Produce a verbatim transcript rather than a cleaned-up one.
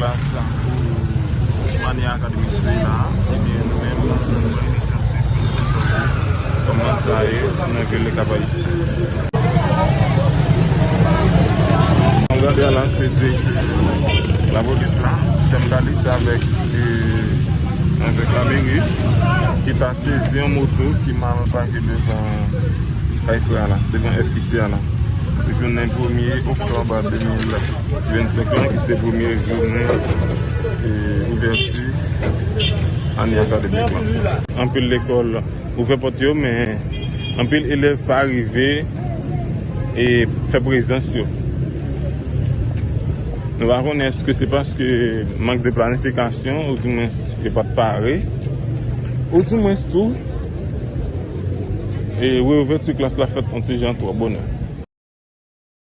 Klas pou Ane Akademik se la, ebyen, nou menm, nou pran inisyativ pou nou fè kòman sa ye nan vil de Cap Haïtien. N ap gade a la, se direktè lapolis la, Sèm Kalix avèk, e, avèk lameri, ki ta sezi yon moto ki mal pake devan Kay Frè a la, devan F P C a la. Jounen premye oktòb de mil vennsenk lan, ki se premye jounen, e, ouvèti ane akademik lan. Anpil lekòl ouvè pòt yo, men anpil elèv pa rive e fè prezans yo. Nou pa konnen èske se paske mank de planifikasyon, oudimwens yo pa t pare, oudimwens tou, e reouvèti klas la fèt yon ti jan twò bonè.